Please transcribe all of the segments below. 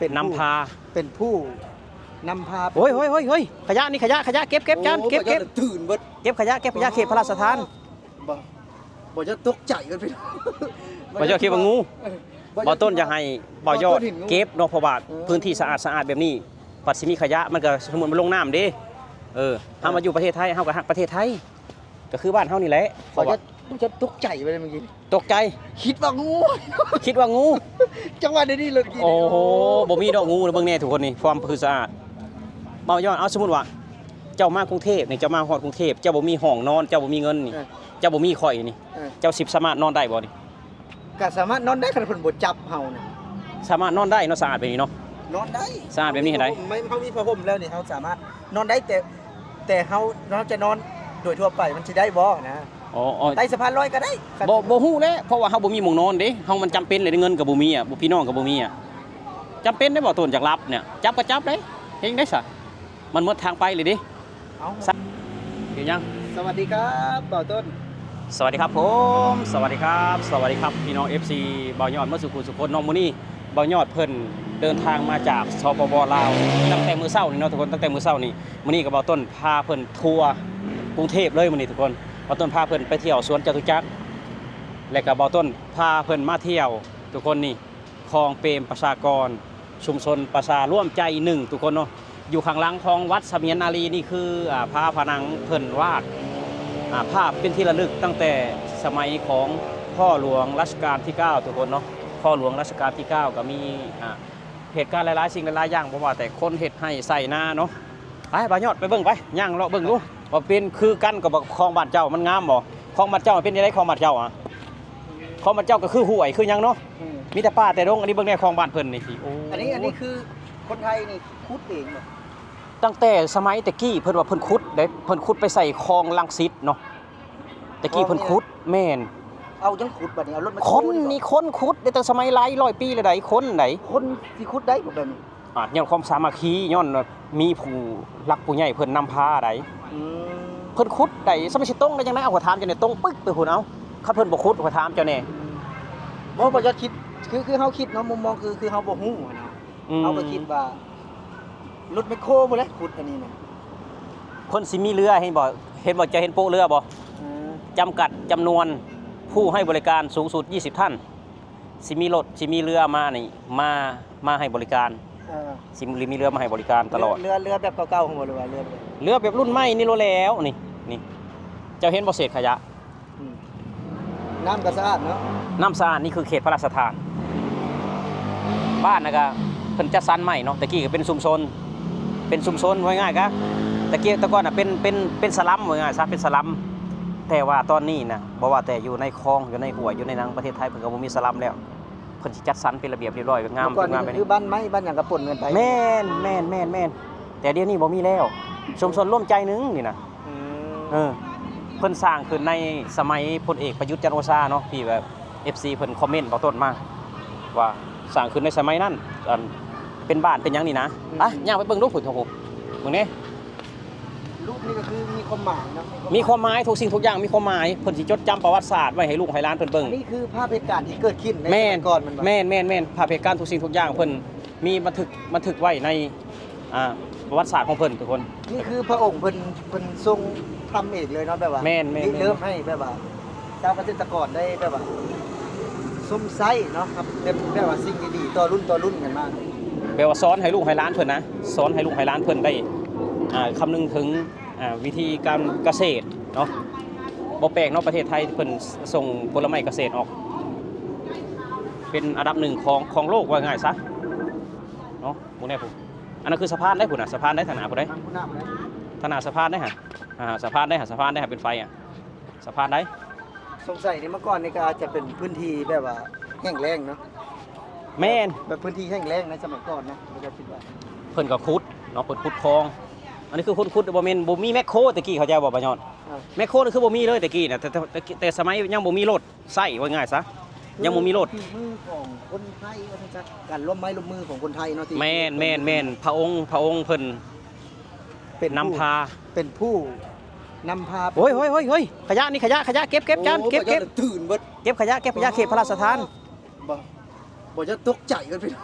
ເປັນນຳພາ ເປັນຜູ້ນຳພາ ໂອ້ຍ ໂອ້ຍ ໂອ້ຍ ໂອ້ຍ ຂະຫຍະນີ້ ຂະຫຍະ ຂະຫຍະ ເກັບ ເກັບ ຈານ ໂອ້ ເກັບ ເກັບ ເກັບ ຕື່ນເບິດ ເກັບຂະຫຍະ ເກັບຂະຫຍະ ເຂດພະລາຊະທານ. ບໍ່ ບໍ່ຈະຕົກໃຈເບິດ ບໍ່ຈະຄິດວ່າງູ ເອີ ບໍ່ຈະ ບໍ່ຕົ້ນ ຢາກໃຫ້ບໍ່ຢອດ ບໍ່ຕົ້ນເຫັນງູ ເກັບເນາະ ເພາະວ່າ ເອີ ພື້ນທີ່ສະອາດ ສະອາດແບບນີ້ ບັດຊິມີຂະຫຍະ ມັນກໍສົມມຸດມັນລົງນ້ຳເດ້ ເອີ ເຮົາມາຢູ່ປະເທດໄທ ເຮົາກໍຮັກປະເທດໄທ ກໍຄືບ້ານເຮົານີ້ແຫຼະ ບໍ່ຈະ ບໍ່ຈະຕົກໃຈໄປເລີຍເມື່ອກີ້ ຕົກໃຈ ຄິດວ່າງູ ຄິດວ່າງູ ຈັງຫວະດຽວນີ້ເລີຍ ໂອ້ໂຫ ບໍ່ມີດອກງູ ເບິ່ງແດ່ທຸກຄົນນີ້ ຄວາມຄືສະອາດ ເວົ້າຍ້ອນ ເອົາ ສົມມຸດວ່າ ເຈົ້າມາກຸງເທບນີ້ ເຈົ້າມາຮອດກຸງເທບ ເຈົ້າບໍ່ມີຫ້ອງນອນ ເຈົ້າບໍ່ມີເງິນນີ້ ເອີ ເຈົ້າບໍ່ມີຂ້ອຍນີ້ ເອີ ເຈົ້າຊິສາມາດນອນໄດ້ບໍ່ນີ້? ກໍສາມາດນອນໄດ້ ຄັນເພິ່ນບໍ່ຈັບເຮົານະ ສາມາດນອນໄດ້ເນາະ ສະອາດແບບນີ້ເນາະ ນອນໄດ້ ສະອາດແບບນີ້ຫັ້ນໃດ ເຮົາມີຜ້າຫົ່ມ ເຮົາມີຜ້າຫົ່ມແລ້ວນີ້ ເຮົາສາມາດນອນໄດ້ ແຕ່ ແຕ່ເຮົາ ເຮົາຈະນອນໂດຍທົ່ວໄປ ມັນຊິໄດ້ບໍ່ນະ? ອໍ ອໍ ໄຕ່ສະພານລອຍກໍໄດ້ ບໍ່ ບໍ່ຮູ້ແຫຼະ ເພາະວ່າເຮົາບໍ່ມີໝ່ອງນອນເດ້ ເຮົາມັນຈຳເປັນເລີຍ ເງິນກໍບໍ່ມີອະ ພີ່ນ້ອງກໍບໍ່ມີອະ ຈຳເປັນໄດ໋ ບໍ່ຕົ້ນ ຢາກຫຼັບນີ້ ຈັບກໍຈັບເດ້ ເຮັດຈັ່ງໃດຊະ ມັນໝົດທາງໄປເລີຍເດ້ ເອົ້າ ເຮັດຫຍັງ? ສະຫວັດດີຄັບ ບ່າວຕົ້ນ ສະຫວັດດີຄັບຜົມ ສະຫວັດດີຄັບ ສະຫວັດດີຄັບ ພີ່ນ້ອງເອັຟຊີ ບ່າວຍອດໝົດສູ່ຜູ້ສູ່ຄົນເນາະ ມື້ນີ້ບ່າວຍອດເພິ່ນເດີນທາງມາຈາກ ສປປ ລາວ ຕັ້ງແຕ່ມື້ເຊົ້ານີ້ເນາະທຸກຄົນ ຕັ້ງແຕ່ມື້ເຊົ້ານີ້ ມື້ນີ້ກໍບ່າວຕົ້ນພາເພິ່ນທົວກຸງເທບເລີຍມື້ນີ້ທຸກຄົນ ບ່າວຕົ້ນພາເພິ່ນໄປທ່ຽວສວນຈະຕຸຈັກ ແລະກໍບ່າວຕົ້ນພາເພິ່ນມາທ່ຽວທຸກຄົນນີ້ ຄອງເປມປະຊາກອນ ຊຸມຊົນປະຊາລວມໃຈໜຶ່ງ ທຸກຄົນເນາະ ຢູ່ຂ້າງຫຼັງຂອງວັດສະໝຽນນາລີນີ້ຄື ອາ ຝາຜະໜັງເພິ່ນວາດ ອາ ພາບເປັນທີ່ລະລຶກຕັ້ງແຕ່ສະໄໝຂອງພໍ່ຫຼວງລາຊະການທີເກົ້າ ທຸກຄົນເນາະ ພໍ່ຫຼວງລາຊະການທີເກົ້າກໍມີ ອາ ເຫດການຫຼາຍໆສິ່ງຫຼາຍໆຢ່າງ ບໍ່ວ່າແຕ່ຄົນເຮັດໄຮ່ໄຖນາເນາະ ໄປ ບ່າວຍອດ ໄປເບິ່ງໄປ ຍ່າງເລາະເບິ່ງດູ ວ່າເປັນຄືກັນກັບຂອງບ້ານເຈົ້າ ມັນງາມບໍ່? ຂອງບ້ານເຈົ້າເປັນຈັ່ງໃດ? ຂອງບ້ານເຈົ້າອະ ຂອງບ້ານເຈົ້າກໍຄືຫ້ວຍຄືຫຍັງເນາະ ອືມ ມີແຕ່ປ່າແຕ່ດົງ ອັນນີ້ເບິ່ງແດ່ຂອງບ້ານເພິ່ນນີ້ ໂອ້ ອັນນີ້ ອັນນີ້ຄືຄົນໄທນີ້ຂຸດເອງບໍ່? ຕັ້ງແຕ່ສະໄໝແຕ່ກີ້ເພິ່ນວ່າເພິ່ນຂຸດເດ້ ເພິ່ນຂຸດໄປໃສ່ຄອງລັງສິດເນາະ ແຕ່ກີ້ເພິ່ນຂຸດ ແມ່ນ ເອົາຫຍັງຂຸດບັດນີ້ ເອົາລົດແມັກໂຄ ຄົນນີ້ ຄົນຂຸດໄດ້ຕັ້ງສະໄໝຫຼາຍຮ້ອຍປີແລ້ວໃດ ຄົນໃດ ຄົນຊິຂຸດໄດ້ບໍ່ແບບນີ້? ອາດຍ້ອນຄວາມສາມັກຄີ ຍ້ອນມີຜູ້ຫຼັກຜູ້ໃຫຍ່ເພິ່ນນຳພາໃດ ອືມ ເພິ່ນຂຸດໃດ ສະໄໝຊິຕົງໄດ້ຈັ່ງໃດ ເອົາ ຂ້ອຍຖາມເຈົ້າແດ່ ຕົງປຶກໄປພຸ້ນ ເອົາ ຄັນເພິ່ນບໍ່ຂຸດ ຂ້ອຍຖາມເຈົ້າແດ່ ບໍ່ ບໍ່ຢາກຄິດ ຄື ຄືເຮົາຄິດເນາະ ມຸມມອງຄື ຄືເຮົາບໍ່ຮູ້ຫັ້ນນະ ອືມ ເຮົາກໍຄິດວ່າລົດແມັກໂຄພຸ້ນແຫຼະຂຸດອັນນີ້ນະ ເພິ່ນຊິມີເຮືອ ເຫັນບໍ່ ເຫັນບໍ່ ເຈົ້າເຫັນໂປະເຮືອບໍ່? ອືມ ຈຳກັດຈຳນວນຜູ້ໃຫ້ບໍລິການສູງສຸດ ຊາວ ທ່ານ ຊິມີລົດ ຊິມີເຮືອມານີ້ ມາ ມາໃຫ້ບໍລິການ ເອີ ຊິມີເຮືອມາໃຫ້ບໍລິການຕະຫຼອດ ເຮືອ ເຮືອແບບເກົ່າໆ ບໍ່ ຫຼືວ່າເຮືອ ເຮືອແບບລຸ້ນໃໝ່ນີ້ໂລດແລ້ວ ນີ້ ນີ້ ເຈົ້າເຫັນບໍ່ເສດຂະຫຍະ? ອືມ ນ້ຳກໍສະອາດເນາະ ນ້ຳສະອາດ ນີ້ຄືເຂດພະລາຊະທານ ບ້ານນະກະເພິ່ນຈັດສັນໃໝ່ເນາະ ແຕ່ກີ້ກໍເປັນຊຸມຊົນ ເປັນຊຸມຊົນ ເວົ້າງ່າຍໆ ກະ ແຕ່ກີ້ ແຕ່ກ່ອນນະເປັນ ເປັນ ເປັນສະລັມ ເວົ້າງ່າຍຊະ ເປັນສະລັມ ແຕ່ວ່າຕອນນີ້ນະ ບໍ່ວ່າແຕ່ຢູ່ໃນຄອງ ຢູ່ໃນຫ້ວຍ ຢູ່ໃນຫຍັງ ປະເທດໄທເພິ່ນກໍບໍ່ມີສະລັມແລ້ວ ເພິ່ນຊິຈັດສັນເປັນລະບຽບລຽບຮ້ອຍ ງາມ ເມື່ອກ່ອນນີ້ກໍຄືບ້ານໄມ້ ບ້ານຫຍັງກໍປົນກັນໄປ ແມ່ນ ແມ່ນໆໆ ແຕ່ດຽວນີ້ບໍ່ມີແລ້ວ ຊຸມຊົນລວມໃຈໜຶ່ງນີ້ນະ ອືມ ເອີ ເພິ່ນສ້າງຂຶ້ນໃນສະໄໝພົນເອກ ປະຍຸດ ຈັນໂອຊາເນາະ ທີ່ແບບ ເອັຟຊີ ເພິ່ນຄອມເມັນເບື້ອງຕົ້ນມາ ວ່າສ້າງຂຶ້ນໃນສະໄໝນັ້ນ ອັນ ເປັນບ້ານເປັນຫຍັງນີ້ນະ ອືມ ໄປ ຍ່າງໄປເບິ່ງດູພຸ້ນ ເບິ່ງແດ່ ຮູບນີ້ກໍຄືມີຄວາມໝາຍເນາະ ມີຄວາມໝາຍ ມີຄວາມໝາຍ ທຸກສິ່ງທຸກຢ່າງມີຄວາມໝາຍ ເພິ່ນຊິຈົດຈຳປະຫວັດສາດໄວ້ໃຫ້ລູກໃຫ້ຫຼານເພິ່ນເບິ່ງ ອັນນີ້ຄືພາບເຫດການທີ່ເກີດຂຶ້ນໃນ ແມ່ນ ສະໄໝກ່ອນແມ່ນບໍ່? ແມ່ນໆໆ ພາບເຫດການທຸກສິ່ງທຸກຢ່າງເພິ່ນມີບັນທຶກ ບັນທຶກໄວ້ໃນ ອ່າ ປະຫວັດສາດຂອງເພິ່ນທຸກຄົນ ນີ້ຄືພະອົງເພິ່ນ ເພິ່ນຊົງທຳເອງເລີຍເນາະ ແບບວ່າ ແມ່ນໆໆ ລິເລີ່ມໃຫ້ແບບວ່າ ຊາວກະເສດຕະກອນໄດ້ແບບວ່າຊົມໃຊ້ເນາະ ແບບ ແບບວ່າສິ່ງດີໆຕໍ່ລຸ້ນຕໍ່ລຸ້ນກັນມາ ແບບວ່າສອນໃຫ້ລູກໃຫ້ຫຼານເພິ່ນນະ ສອນໃຫ້ລູກໃຫ້ຫຼານເພິ່ນໄດ້ ອ່າ ຄຳນຶງເຖິງ ອ່າ ວິທີການກະເສດເນາະ ບໍ່ແປກເນາະ ປະເທດໄທເພິ່ນສົ່ງຜົນລະໄມ້ກະເສດອອກ ເປັນອັນດັບໜຶ່ງຂອງ ຂອງໂລກ ວ່າງ່າຍຊະເນາະ ເບິ່ງແດ່ພຸ້ນ ອັນນັ້ນຄືສະພານໃດພຸ້ນນະ ສະພານໃດທາງໜ້າພຸ້ນໃດ ທາງໜ້າສະພານໃດຫັ້ນ ອ່າ ສະພານໃດຫັ້ນ ສະພານໃດຫັ້ນ ເປັນໄຟອະ ສະພານໃດ? ສົງໄສນີ້ເມື່ອກ່ອນນີ້ກໍອາດຈະເປັນພື້ນທີ່ແບບວ່າແຫ້ງແລ້ງເນາະ ແມ່ນ ແບບພື້ນທີ່ແຫ້ງແລ້ງໃນສະໄໝກ່ອນນະ ຂ້າພະເຈົ້າຄິດວ່າ ເພິ່ນກໍຂຸດເນາະ ເພິ່ນຂຸດຄອງ ອັນນີ້ຄືຄົນຂຸດ ບໍ່ແມ່ນ ບໍ່ມີແມັກໂຄແຕ່ກີ້ ເຂົ້າໃຈບໍ່ ປາຍອດ? ອ່າ ແມັກໂຄນີ້ຄືບໍ່ມີເລີຍແຕ່ກີ້ນະ ແຕ່ ແຕ່ ແຕ່ສະໄໝຍັງບໍ່ມີລົດໃຊ້ ວ່າງ່າຍຊະ ຍັງບໍ່ມີລົດ ຝີມືຂອງຄົນໄທວ່າຊັ້ນຊະ ການຮ່ວມໄມ້ຮ່ວມມືຂອງຄົນໄທເນາະ ທີ່ ແມ່ນໆໆ ພະອົງ ພະອົງເພິ່ນ ເປັນນຳພາ ເປັນຜູ້ນຳພາ ໂອ້ຍໆໆໆ ຂະຫຍະນີ້ ຂະຫຍະ ຂະຫຍະ ເກັບ ເກັບ ຈານ ເກັບ ເກັບ ຕື່ນເບິດ ເກັບຂະຫຍະ ເກັບຂະຫຍະ ເຂດພະລາຊະທານ ບໍ່ ບໍ່ຈະຕົກໃຈກັນພີ່ນ້ອງ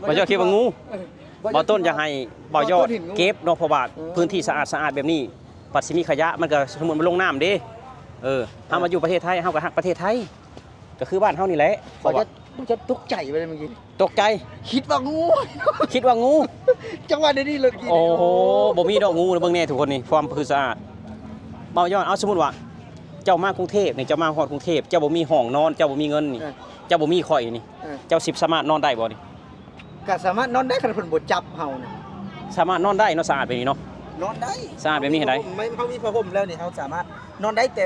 ບໍ່ຈະຄິດວ່າງູ ເອີ ບໍ່ຈະ ບໍ່ຕົ້ນ ຢາກໃຫ້ບໍ່ຍອດ ບໍ່ຕົ້ນເຫັນງູ ເກັບເນາະ ເພາະວ່າ ເອີ ພື້ນທີ່ສະອາດໆແບບນີ້ ບັດຊິມີຂະຫຍະ ມັນກໍສົມມຸດມັນລົງນ້ຳເດ້ ເອີ ເຮົາມາຢູ່ປະເທດໄທ ເຮົາກໍຮັກປະເທດໄທ ກໍຄືບ້ານເຮົານີ້ແຫຼະ ບໍ່ຈະ ບໍ່ຈະຕົກໃຈໄປເລີຍມື້ກີ້ ຕົກໃຈ ຄິດວ່າງູ ຄິດວ່າງູ ຈັງຫວະດຽວນີ້ລົດກີ້ ໂອ້ໂຫ ບໍ່ມີດອກງູ ເບິ່ງແດ່ທຸກຄົນນີ້ ຄວາມຄືສະອາດ ເວົ້າຍ້ອນ ເອົາ ສົມມຸດວ່າ ເຈົ້າມາກຸງເທບນີ້ ເຈົ້າມາຮອດກຸງເທບ ເຈົ້າບໍ່ມີຫ້ອງນອນ ເຈົ້າບໍ່ມີເງິນນີ້ ເອີ ເຈົ້າບໍ່ມີຂ້ອຍນີ້ ເອີ ເຈົ້າຊິສາມາດນອນໄດ້ບໍ່ນີ້? ກໍສາມາດນອນໄດ້ ຄັນເພິ່ນບໍ່ຈັບເຮົານະ ສາມາດນອນໄດ້ເນາະ ສະອາດແບບນີ້ເນາະ ນອນໄດ້ ສະອາດແບບນີ້ຫັ້ນໃດ ເຮົາມີຜ້າຫົ່ມ ເຮົາມີຜ້າຫົ່ມແລ້ວນີ້ ເຮົາສາມາດນອນໄດ້ ແຕ່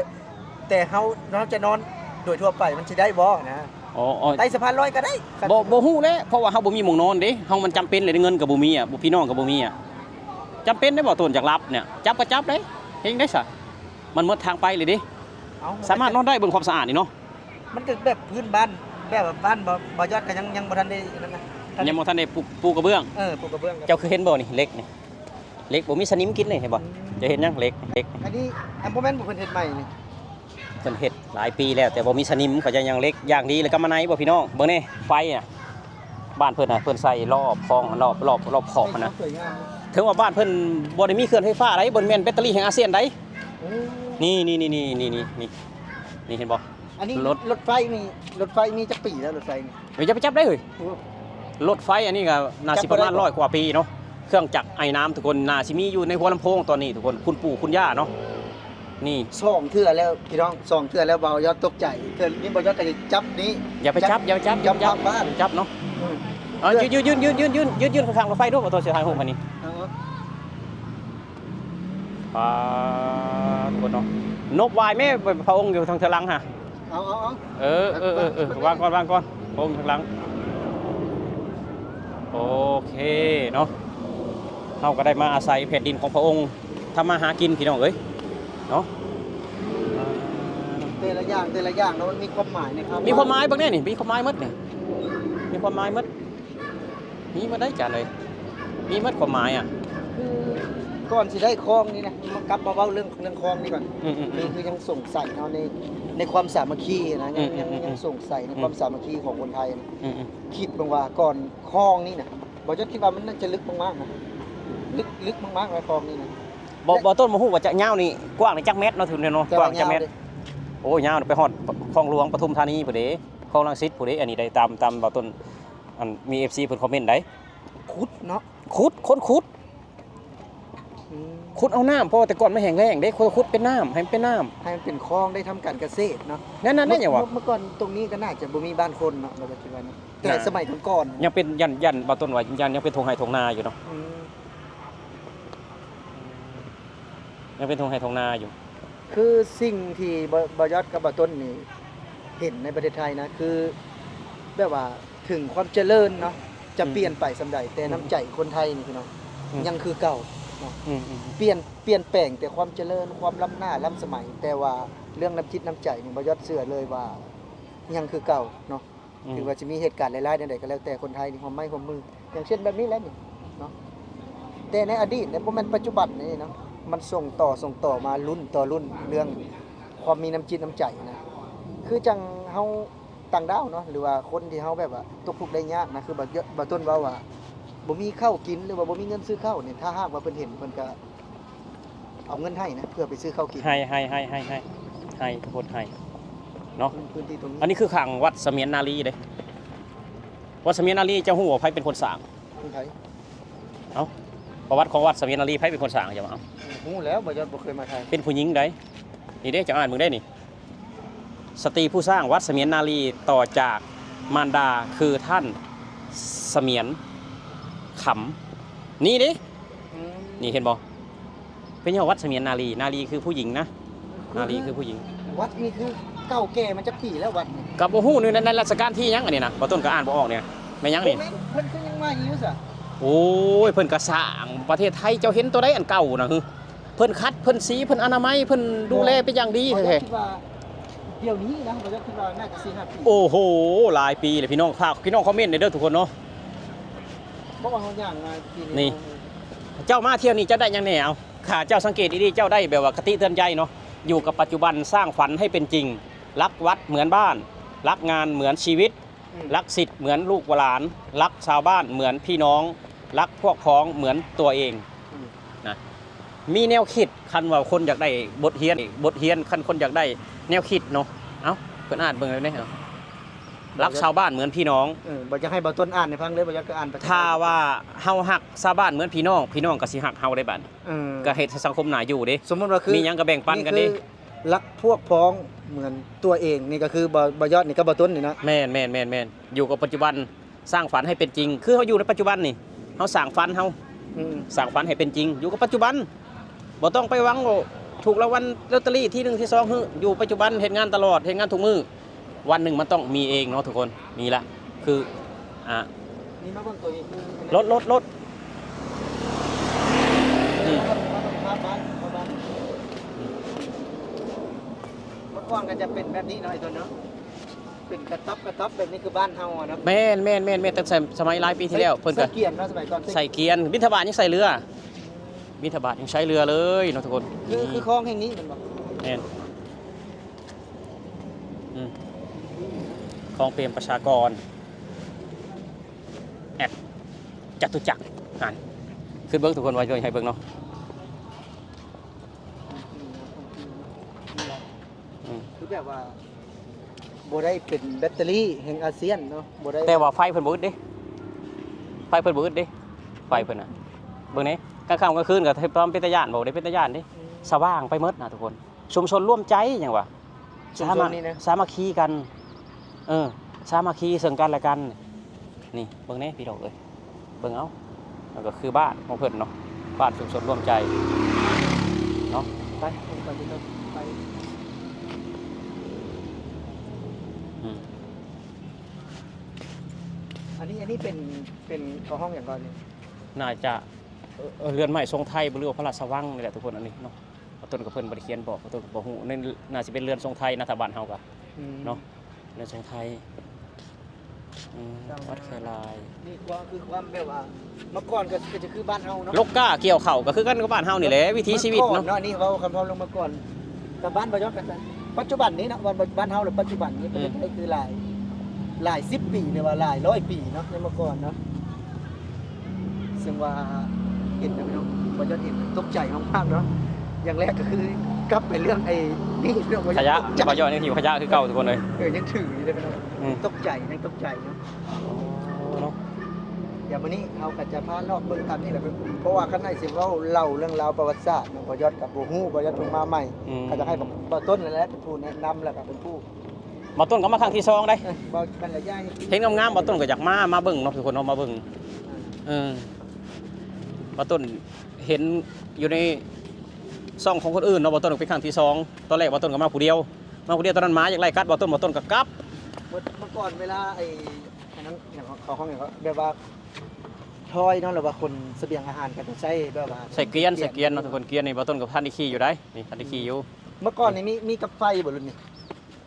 ແຕ່ເຮົາ ເຮົາຈະນອນໂດຍທົ່ວໄປ ມັນຊິໄດ້ບໍ່ນະ? ອໍ ອໍ ໄຕ່ສະພານລອຍກໍໄດ້ ບໍ່ ບໍ່ຮູ້ແຫຼະ ເພາະວ່າເຮົາບໍ່ມີໝ່ອງນອນເດ້ ເຮົາມັນຈຳເປັນເລີຍ ເງິນກໍບໍ່ມີອະ ພີ່ນ້ອງກໍບໍ່ມີອະ ຈຳເປັນໄດ໋ ບໍ່ຕົ້ນ ຢາກຫຼັບນີ້ ຈັບກໍຈັບເດ້ ເຮັດຈັ່ງໃດຊະ ມັນໝົດທາງໄປເລີຍເດ້ ເອົ້າ ສາມາດນອນໄດ້ ເບິ່ງຄວາມສະອາດນີ້ເນາະ ມັນກໍແບບພື້ນບ້ານ ແບບວ່າບ້ານບໍ່ ບໍ່ຍອດກໍຍັງ ຍັງບໍ່ທັນໄດ້ນັ້ນນະ ຍັງບໍ່ທັນໄດ້ປູ ປູກະເບື້ອງ ເອີ ປູກະເບື້ອງ ເຈົ້າຄືເຫັນບໍ່ນີ້ ເຫຼັກນີ້ ເຫຼັກບໍ່ມີສະໜິມກິນເລີຍ ເຫັນບໍ່? ອືມ ເຈົ້າເຫັນຍັງ ເຫຼັກ ເຫຼັກ ອັນນີ້ ອັນບໍ່ແມ່ນບໍ່ເພິ່ນເຮັດໃໝ່ນີ້ ເພິ່ນເຮັດຫຼາຍປີແລ້ວ ແຕ່ບໍ່ມີສະໜິມ ເຂົາເຈົ້າຍັງເຫຼັກຢ່າງດີ ແລ້ວກໍມາໃນບໍ່ ພີ່ນ້ອງ ເບິ່ງແດ່ ໄຟນະ ບ້ານເພິ່ນນະ ເພິ່ນໃສ່ລອບຂອງ ລອບ ລອບ ລອບຂອບຫັ້ນນະ ໃຫ້ຄວາມສວຍງາມເນາະ ເຖິງວ່າບ້ານເພິ່ນບໍ່ໄດ້ມີເຄື່ອນໄຟຟ້າໃດ ບໍ່ແມ່ນແບັດເຕີຣີແຫ່ງອາຊຽນໃດ ໂອ້ ນີ້ ນີ້ ນີ້ ເຫັນບໍ່? ອັນນີ້ ລົດ ລົດໄຟນີ້ ລົດໄຟມີຈັກປີແລ້ວ ລົດໄຟນີ້? ເອີຍ ຢ່າໄປຈັບໄດ້ເຮີ້ຍ ໂອ້ ລົດໄຟອັນນີ້ກໍໜ້າຊິປະມານ ຈັບບໍ່ໄດ້ບໍ່? ຮ້ອຍກວ່າປີເນາະ ເຄື່ອງຈັກໄອນ້ຳທຸກຄົນ ໜ້າຊິມີຢູ່ໃນຫົວລຳໂພງຕອນນີ້ທຸກຄົນ ຄຸນປູ່ຄຸນຍ່າເນາະ ນີ້ ສອງເທື່ອແລ້ວພີ່ນ້ອງ ສອງເທື່ອແລ້ວ ບ່າວຍອດຕົກໃຈ ເທື່ອນີ້ບ່າວຍອດກໍຈະຈັບນີ້ ຢ່າໄປຈັບ ຢ່າໄປຈັບ ຢ່າໄປຈັບ ຢ່າໄປຈັບ ເນາະ ອືມ ເອົາ ເອີ ຢືນ ຢືນ ຢືນ ຢືນ ຢືນ ຢືນ ຢືນຂ້າງລົດໄຟດູ ບໍ່ຕ້ອງເສຍຫາຍຮູບອັນນີ້ ເອົາ ປາດ ທຸກຄົນເນາະ ນົບຫວາຍແມ່ ພະອົງຢູ່ທາງເທິງຫຼັງຫະ ເອົາ ເອົາ ເອົາ ເອີ ເອີ ເອີ ເອີ ວາງກ່ອນ ວາງກ່ອນ ພະອົງທາງຫຼັງ ໂອເຄເນາະ ເຮົາກໍໄດ້ມາອາໄສແຜ່ນດິນຂອງພະອົງ ທຳມາຫາກິນພີ່ນ້ອງເອີຍ ເນາະ ແຕ່ລະຢ່າງ ແຕ່ລະຢ່າງເນາະ ມັນມີຄວາມໝາຍໃນຄຳ ມີຄວາມໝາຍເບິ່ງແດ່ນີ້ ມີຄວາມໝາຍໝົດນີ້ ມີຄວາມໝາຍໝົດ ມີໝົດໄດ໋ຈານເອີຍ ມີໝົດຄວາມໝາຍອະ ຄືກ່ອນຊິໄດ້ຄອງນີ້ນະ ມາກັບມາເວົ້າເລື່ອງ ເລື່ອງຄອງນີ້ກ່ອນ ອືມໆໆ ຄື ຄືຍັງສົງໄສເນາະ ໃນ ໃນຄວາມສາມັກຄີນະ ຍັງ ອືມໆໆ ຍັງ ຍັງສົງໄສໃນຄວາມ ອືມ ສາມັກຄີຂອງຄົນໄທນະ ອືມໆ ຄິດເບິ່ງວ່າກ່ອນຄອງນີ້ນະ ບໍ່ຈັກ ຄິດວ່າມັນໜ້າຈະເລິກມາກໆນະ ເລິກ ເລິກມາກໆນະ ຄອງນີ້ນະ ບໍ່ ແລະ ບໍ່ຕົ້ນບໍ່ຮູ້ວ່າຈະຍາວນີ້ ກວ້າງນີ້ຈັກແມັດເນາະ ຖືກແນ່ເນາະ ແຕ່ວ່າ ກວ້າງຈັກແມັດ ຍາວເດ້ ໂອ້ ຍາວໄປຮອດຄອງຫຼວງປະທຸມທານີພຸ້ນເດ້ ຄອງລັງສິດພຸ້ນເດ້ ອັນນີ້ໄດ້ຕາມ ຕາມບ່າວຕົ້ນ ອັນມີເອັຟຊີເພິ່ນຄອມເມັນໄດ໋ ຂຸດເນາະ ຂຸດ ຄົ້ນຂຸດ ອືມ ຂຸດເອົານ້ຳ ເພາະວ່າແຕ່ກ່ອນມັນແຫ້ງແລ້ງເດ້ ຂຸດເປັນນ້ຳ ໃຫ້ມັນເປັນນ້ຳ ໃຫ້ມັນເປັນຄອງໄດ້ທຳການກະເສດເນາະ ນັ້ນໆໆ ເມື່ອ ຫຍັງວະ ເມື່ອ ເມື່ອກ່ອນຕົງນີ້ກໍໜ້າຈະບໍ່ມີບ້ານຄົນເນາະ ບໍ່ຈັກຊິວ່າເນາະ ແຕ່ ນະ ສະໄໝກ່ອນໆ ຍັງເປັນ ຢ້ານ ຢ້ານບ່າວຕົ້ນວ່າ ຢ້ານຍັງເປັນທົ່ງໄຮ່ທົ່ງນາຢູ່ເນາະ ອືມ ຍັງເປັນທົ່ງໄຮ່ທົ່ງນາຢູ່ ຄືສິ່ງທີ່ ບໍ່ ບໍ່ຍອດກັບບໍ່ຕົ້ນນີ້ເຫັນໃນປະເທດໄທນະ ຄືແບບວ່າເຖິງຄວາມຈະເລີນເນາະ ຈະ ອືມ ປ່ຽນໄປສ່ຳໃດ ແຕ່ ອືມ ນ້ຳໃຈຄົນໄທນີ້ພີ່ນ້ອງ ອືມ ຍັງຄືເກົ່າເນາະ ອືມໆ ປ່ຽນ ປ່ຽນແປງແຕ່ຄວາມຈະເລີນ ຄວາມລ້ຳໜ້າລ້ຳສະໄໝ ແຕ່ວ່າເລື່ອງນ້ຳຈິດນ້ຳໃຈນີ້ ບໍ່ຍອດເຊື່ອເລີຍວ່າຍັງຄືເກົ່າເນາະ ອືມ ຖືວ່າຈະມີເຫດການຮ້າຍໆແນວໃດກໍແລ້ວແຕ່ ຄົນໄທນີ້ຮ່ວມໄມ້ຮ່ວມມື ຢ່າງເຊັ່ນແບບນີ້ແຫຼະນີ້ເນາະ ແຕ່ໃນອະດີດນີ້ ບໍ່ແມ່ນປັດຈຸບັນນີ້ເນາະ ມັນສົ່ງຕໍ່ ສົ່ງຕໍ່ມາລຸ້ນຕໍ່ລຸ້ນ ເລື່ອງຄວາມມີນ້ຳຈິດນ້ຳໃຈນະ ຄືຈັ່ງເຮົາຕ່າງດ້າວເນາະ ຫຼືວ່າຄົນທີ່ເຮົາແບບວ່າຕົກທຸກໄດ້ຍາກນະ ຄືບ່າວ ບ່າວຕົ້ນເວົ້າວ່າ ບໍ່ມີເຂົ້າກິນ ຫຼືວ່າບໍ່ມີເງິນຊື້ເຂົ້ານີ້ ຖ້າຫາກວ່າເພິ່ນເຫັນ ເພິ່ນກະ ເອົາເງິນໃຫ້ນະ ເພື່ອໄປຊື້ເຂົ້າກິນ ໃຫ້ ໃຫ້ ໃຫ້ ໃຫ້ ໃຫ້ ໃຫ້ ທຸກຄົນໃຫ້ເນາະ ພື້ນທີ່ຕົງນີ້ ອັນນີ້ຄືຂ້າງວັດສະໝຽນນາລີເດ້ ວັດສະໝຽນນາລີ ເຈົ້າຮູ້ວ່າໃຜເປັນຄົນສ້າງ? ເປັນໃຜ? ເອົ້າ ປະຫວັດຂອງວັດສະໝຽນນາລີ ໃຜເປັນຄົນສ້າງ ເຈົ້າວ່າ? ເອົ້າ ຮູ້ແລ້ວ ບໍ່ ບໍ່ເຄີຍມາໄທ ເປັນຜູ້ຍິງໃດ໋ ນີ້ເດ້ ເຈົ້າອ່ານເບິ່ງໄດ້ນີ້ ສະຕີຜູ້ສ້າງວັດສະໝຽນນາລີ ຕໍ່ຈາກມານດາຄືທ່ານສະໝຽນຄຳ ນີ້ເດ້ ອືມ ນີ້ເຫັນບໍ່? ເປັນຫຍັງວັດສະໝຽນນາລີ? ນາລີຄືຜູ້ຍິງນະ ນາລີຄືຜູ້ຍິງ ວັດນີ້ຄືເກົ່າແກ່ມາຈັກປີແລ້ວວັດນີ້? ກໍບໍ່ຮູ້ ໃນ ໃນ ໃນລັດຊະການທີຫຍັງອັນນີ້ນະ ບ່າວຕົ້ນກໍອ່ານບໍ່ອອກນີ້ນະ ແມ່ນຫຍັງນີ້? ບໍ່ແມ່ນ ເພິ່ນຄືຍັງໃໝ່ຢູ່ຊະ? ໂອ້ຍ ເພິ່ນກໍສ້າງປະເທດໄທ ເຈົ້າເຫັນຕົວໃດອັນເກົ່ານະ? ເພິ່ນຂັດ ເພິ່ນສີ ເພິ່ນອະນາໄມ ເພິ່ນດູແລເປັນຢ່າງດີແທ້ໆ ບໍ່ ບໍ່ຄິດວ່າ ດຽວນີ້ນະ ບໍ່ຢາກຄິດວ່າໜ້າຈະສີ່ຫ້າປີ ໂອ້ໂຫ ຫຼາຍປີແລ້ວ ພີ່ນ້ອງ ຝາກພີ່ນ້ອງຄອມເມັນແດ່ເດີທຸກຄົນເນາະ ເພາະວ່າເຮົາຍ່າງມາປີນີ້ ນີ້ ເຈົ້າມາທ່ຽວນີ້ເຈົ້າໄດ້ຫຍັງແດ່? ເອົາ ຖ້າເຈົ້າສັງເກດດີໆ ເຈົ້າໄດ້ແບບວ່າຄະຕິເຕືອນໃຈເນາະ ຢູ່ກັບປັດຈຸບັນ ສ້າງຝັນໃຫ້ເປັນຈິງ ລັກວັດເໝືອນບ້ານ ລັກງານເໝືອນຊີວິດ ອືມ ລັກສິດເໝືອນລູກຫຼານ, ລັກຊາວບ້ານເໝືອນພີ່ນ້ອງ, ລັກພວກພ້ອງເໝືອນຕົວເອງ ອືມ ນະ. ມີແນວຄິດ ຄັນວ່າຄົນຢາກໄດ້ບົດຮຽນ, ບົດຮຽນ ຄັນຄົນຢາກໄດ້ແນວຄິດເນາະ. ເອົ້າ ເພິ່ນອ່ານເບິ່ງແລ້ວເດ້ ເອົ້າ ລັກຊາວບ້ານເໝືອນພີ່ນ້ອງ. ເອີ ບໍ່ຢາກໃຫ້ບ່າວຕົ້ນອ່ານໃຫ້ຟັງເລີຍ, ບ່າວຢອກກໍອ່ານໄປ. ຖ້າວ່າເຮົາຮັກຊາວບ້ານເໝືອນພີ່ນ້ອງ, ພີ່ນ້ອງກໍຊິຮັກເຮົາໄດ້ບາດນີ້. ເອີ ກໍເຮັດໃຫ້ສັງຄົມໜ້າຢູ່ເດ້. ສົມມຸດວ່າຄື ມີຫຍັງກໍແບ່ງປັນກັນເດ້. ນີ້ຄືລັກພວກພ້ອງເໝືອນຕົວເອງ, ນີ້ກໍຄືບ່າວ ບ່າວຍອດນີ້ກັບບ່າວຕົ້ນນີ້ນະ. ແມ່ນໆໆໆ ຢູ່ກັບປັດຈຸບັນ ສ້າງຝັນໃຫ້ເປັນຈິງ. ຄືເຮົາຢູ່ໃນປັດຈຸບັນນີ້ ເຮົາສ້າງຝັນເຮົາ ອືມ ສ້າງຝັນໃຫ້ເປັນຈິງ ຢູ່ກັບປັດຈຸບັນ. ບໍ່ຕ້ອງໄປຫວັງວ່າຖືກລາງວັນລອດເຕີຣີທີໜຶ່ງ ທີສອງ ເຮີ້ ຢູ່ປັດຈຸບັນ ເຮັດງານຕະຫຼອດ ເຮັດງານທຸກມື້. ວັນໜຶ່ງມັນຕ້ອງມີເອງເນາະທຸກຄົນ. ນີ້ລະ ຄື ອ່າ ນີ້ມາເບິ່ງຕົວນີ້ຄື ລົດ ລົດ ລົດ ອືມ ມາເບິ່ງພາບບ້ານ ພາບບ້ານ ອືມ ເມື່ອກ່ອນກໍຈະເປັນແບບນີ້ເນາະ ໄອ້ຕົວເນາະ. ເປັນກະຕັອບກະຕັອບແບບນີ້ຄືບ້ານເຮົາອະເນາະ. ແມ່ນໆໆໆ ຕັ້ງແຕ່ສະໄໝຫຼາຍປີທີ່ແລ້ວ ໃສ່ ເພິ່ນກະ ໃສ່ກຽນເນາະ ສະໄໝກ່ອນ ໃສ່ກຽນ. ບິນທະບາດຍັງໃສ່ເຮືອ ບິນທະບາດຍັງໃຊ້ເຮືອເລີຍເນາະທຸກຄົນ. ຄື ຄືຄອງແຫ່ງນີ້ແມ່ນບໍ່? ແມ່ນ ອືມ ຄອງເປຣມປະຊາກອນ ແອັດ ຈະຕຸຈັກຫັ້ນ. ຂຶ້ນເບິ່ງທຸກຄົນ ວ່າໃຫ້ເບິ່ງເນາະ. ອືມ ຄືແບບວ່າບໍ່ໄດ້ເປັນແບັດເຕີຣີແຫ່ງອາຊຽນເນາະ ບໍ່ໄດ້. ແຕ່ວ່າໄຟເພິ່ນບໍ່ອຶດເດ້ ໄຟເພິ່ນບໍ່ອຶດເດ້ ໄຟເພິ່ນນະ. ເບິ່ງແດ່ ກາງຄ່ຳກາງຄືນກໍເປັນຕາຢ້ານບໍ່? ບໍ່ໄດ້ເປັນຕາຢ້ານເດ້ ອືມ ສະຫວ່າງໄປໝົດນະທຸກຄົນ. ຊຸມຊົນລວມໃຈຫຍັງວະ ຊຸມຊົນນີ້ນະ ສາມັກ ສາມັກຄີກັນ ເອີ ສາມັກຄີເຊິ່ງກັນແລະກັນ. ນີ້ເບິ່ງແດ່ພີ່ນ້ອງເອີຍ ເບິ່ງເອົາ ມັນກໍຄືບ້ານຂອງເພິ່ນເນາະ ບ້ານຊຸມຊົນລວມໃຈເນາະ. ໄປ ໄປ ໄປ ອືມ ອັນນີ້ ອັນນີ້ເປັນ ເປັນເຂົາຮ້ອງຫຍັງກ່ອນນີ້? ໜ້າຈະ ເອີ ເຮືອນໄມ້ຊົງໄທ ຫຼືວ່າພະລາຊະວັງນີ້ແຫຼະທຸກຄົນ. ອັນນີ້ເນາະ ບ່າວຕົ້ນກັບເພິ່ນບໍ່ໄດ້ຂຽນບອກ ບ່າວຕົ້ນກໍບໍ່ຮູ້. ນີ້ໜ້າຊິເປັນເຮືອນຊົງໄທນະ ຖ້າບ້ານເຮົາກໍ ອືມ ເນາະ ເຮືອນຊົງໄທ. ອືມ ວັດແຄລາຍ ນີ້ກໍຄືຄວາມແບບວ່າ ເມື່ອກ່ອນກໍ ກໍຈະຄືບ້ານເຮົາເນາະ ລົກກ້າກ່ຽວເຂົ້າກໍຄືກັນກັບບ້ານເຮົານີ້ແຫຼະ ວິຖີຊີວິດເນາະ. ເມື່ອກ່ອນເນາະ ນີ້ເວົ້າຄຳເວົ້າເລື່ອງເມື່ອກ່ອນ ກັບບ້ານບ່າວຍອດກໍ ປັດຈຸບັນນີ້ເນາະ ບ້ານ ບ້ານເຮົາ ແລະ ປັດຈຸບັນນີ້ ອືມ ປະເທດໄທຄືຫຼາຍ ຫຼາຍສິບປີ ຫຼືວ່າຫຼາຍຮ້ອຍປີເນາະ ໃນເມື່ອກ່ອນເນາະ. ເຊິ່ງວ່າເຫັນນະພີ່ນ້ອງ ບ່າວຍອດເຫັນຕົກໃຈມາກໆເນາະ. ຢ່າງແລກກໍຄືກັບໄປເລື່ອງໄອ້ນີ້ເນາະ ຂະຫຍະ ຕກໃຈ ບ່າວຍອດຍັງຫິ້ວຂະຫຍະຄືເກົ່າທຸກຄົນເອີຍ. ເອີ ຍັງຖືຢູ່ເດ້ພີ່ນ້ອງ ອືມ ຕົກໃຈ ຍັງຕົກໃຈເນາະ. ໂອ້ ເນາະ ດຽວມື້ນີ້ເຮົາກໍຈະພາເລາະເບິ່ງຕາມນີ້ແຫຼະ ເພາະວ່າຄັນໃຫ້ຊິເວົ້າເລົ່າເລື່ອງລາວປະຫວັດສາດເນາະ ບ່າວຍອດກໍບໍ່ຮູ້ ບ່າວຍອດເພິ່ງມາໃໝ່ ອືມ ກໍຢາກໃຫ້ບ່າວຕົ້ນນັ້ນແຫຼະເປັນຜູ້ແນະນຳ ແລ້ວກໍເປັນຜູ້ ບ່າວຕົ້ນກໍມາຄັ້ງທີສອງເດ້. ເອີ ເວົ້າກັນລະຢ່າງ ເຫັນງາມໆ ບ່າວຕົ້ນກໍຢາກມາ ມາເບິ່ງເນາະທຸກຄົນເນາະ ມາເບິ່ງ. ເອີ ບ່າວຕົ້ນເຫັນຢູ່ໃນຊ່ອງຂອງຄົນອື່ນເນາະ ບ່າວຕົ້ນເປັນຄັ້ງທີສອງ. ຕອນແລກບ່າວຕົ້ນກໍມາຜູ້ດຽວ ມາຜູ້ດຽວ ຕອນນັ້ນໝາຢາກໄລ່ກັດບ່າວຕົ້ນ ບ່າວຕົ້ນກໍກັບ. ເມື່ອ ເມື່ອກ່ອນເວລາໄອ້ ອັນນັ້ນຫຍັງ ເຂົາ ເຂົາເອີ້ນຫຍັງ ແບບວ່າທອຍເນາະ ຫຼືວ່າຂົນສະບຽງອາຫານ ກໍຈະໃຊ້ແບບວ່າ ໃສ່ກຽນ ໃສ່ກຽນເນາະທຸກຄົນ. ກຽນນີ້ບ່າວຕົ້ນກໍທັນໄດ້ຂີ່ຢູ່ໄດ໋ ນີ້ທັນໄດ້ຂີ່ຢູ່. ເມື່ອກ່ອນນີ້ມີ ມີກັບໄຟບໍ່ລຸ້ນນີ້?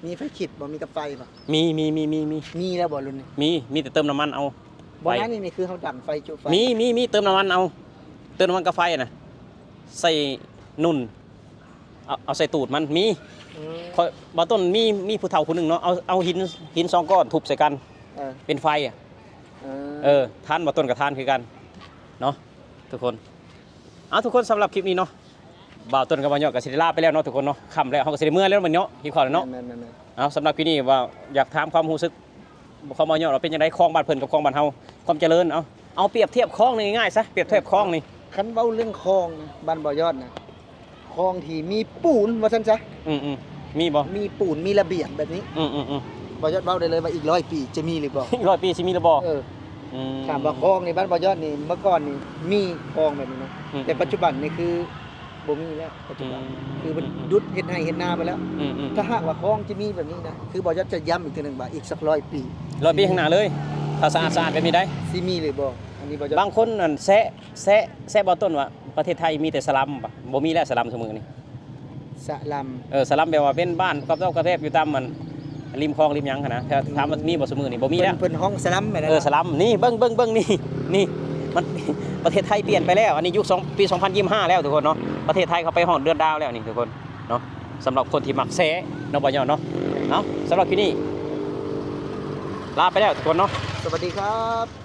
ມີໄຟຂິດບໍ່? ມີກັບໄຟບໍ່? ມີ ມີ ມີ ມີ ມີ ມີແລ້ວບໍ່ລຸ້ນນີ້? ມີ ມີແຕ່ເຕີມນ້ຳມັນເອົາ. ບໍ່ ໄຟ ນັ້ນນີ້ ນີ້ຄືເຮົາດັງໄຟ ຈຸໄຟ. ມີ ມີ ມີ ເຕີມນ້ຳມັນເອົາ ເຕີມນ້ຳມັນກັບໄຟນະ ໃສ່ໜຸ່ນ ເອົາ ເອົາໃສ່ຕູດມັນ ມີ. ອືມ ຂ້ອຍ ບ່າວຕົ້ນມີ ມີຜູ້ເຖົ້າຜູ້ໜຶ່ງເນາະ ເອົາ ເອົາຫີນ ຫີນສອງກ້ອນທຸບໃສ່ກັນ ເອີ ເປັນໄຟອະ. ເອີ ເອີ ທ່ານ ບ່າວຕົ້ນກໍທ່ານຄືກັນເນາະທຸກຄົນ. ເອົາ ທຸກຄົນ ສຳລັບຄລິບນີ້ເນາະ ບ່າວຕົ້ນກັບບ່າວຍອດກໍຊິໄດ້ລາໄປແລ້ວເນາະທຸກຄົນເນາະ. ຫິວແລ້ວ ເຮົາກໍຊິໄດ້ເມືອແລ້ວບັດນີ້ເນາະ ຫິວເຂົ້າແລ້ວເນາະ. ແມ່ນໆໆ ເອົາ ສຳລັບຄລິບນີ້ວ່າຢາກຖາມຄວາມຮູ້ສຶກ ຄວາມເວົ້າຍອດວ່າເປັນຈັ່ງໃດ ຄອງບ້ານເພິ່ນກັບຄອງບ້ານເຮົາ ຄວາມຈະເລີນ. ເອົາ ເອົາປຽບທຽບຄອງນີ້ງ່າຍໆຊະ ປຽບທຽບຄອງນີ້ ຄັນເວົ້າເລື່ອງຄອງນະ ບ້ານບ່າວຍອດນະ ຄອງທີ່ມີປູນວ່າຊັ້ນຊະ. ອືມໆ ມີບໍ່? ມີປູນ ມີລະບຽງແບບນີ້. ອືມໆໆ ບ່າວຍອດເວົ້າໄດ້ເລີຍວ່າອີກຮ້ອຍປີຈະມີຫຼືບໍ່? ອີກຮ້ອຍປີຊິມີຫຼືບໍ່? ເອີ ອືມ ຖາມວ່າຄອງນີ້ ບ້ານບ່າວຍອດນີ້ ເມື່ອກ່ອນນີ້ມີຄອງແບບນີ້ນະ ອືມໆ ແຕ່ປັດຈຸບັນນີ້ຄື ບໍ່ມີແລ້ວປັດຈຸບັນ ອືມ ຄືມັນ ອືມໆ ດຸດເຮັດໄຮ່ເຮັດນາໄປແລ້ວ. ອືມໆ ຖ້າຫາກວ່າຄອງຈະມີແບບນີ້ນະ ຄືບ່າວຍອດຈະຢ້ຳອີກເທື່ອໜຶ່ງວ່າ ອີກສັກຮ້ອຍປີ ຮ້ອຍປີຂ້າງໜ້າເລີຍ ຖ້າສະອາດ ສະອາດແບບນີ້ໄດ໋ ຊິມີຫຼືບໍ່? ອັນນີ້ບ່າວຍອດ ບາງຄົນນັ້ນແຊະ ແຊະ ແຊະບ່າວຕົ້ນວ່າ ປະເທດໄທມີແຕ່ສະລັມ ບໍ່ມີແລ້ວສະລັມຊຸມື້ນີ້. ສະລັມ ເອີ ສະລັມແປວ່າເປັນບ້ານກະຕອບກະແຕບຢູ່ຕາມອັນ ລິມຄອງລິມຫຍັງຫັ້ນນະ. ຖາມວ່າມີບໍ່ຊຸມື້ນີ້ ບໍ່ມີແລ້ວ. ເພິ່ນ ເພິ່ນຮ້ອງສະລັມແມ່ນແລ້ວ. ເອີ ສະລັມ ນີ້ເບິ່ງ ເບິ່ງ ເບິ່ງ ນີ້ ນີ້ ມັນ ປະເທດໄທປ່ຽນໄປແລ້ວ. ອັນນີ້ຍຸກສອງ ປີສອງພັນຊາວຫ້າແລ້ວທຸກຄົນເນາະ. ປະເທດໄທເຂົາໄປຮອດເດືອນດາວແລ້ວນີ້ທຸກຄົນເນາະ. ສຳລັບຄົນທີ່ມັກແຊະເນາະ ບ່າວຍອດເນາະ. ເອົາ ສຳລັບຄລິບນີ້ ລາໄປແລ້ວທຸກຄົນເນາະ ສະຫວັດດີຄັບ.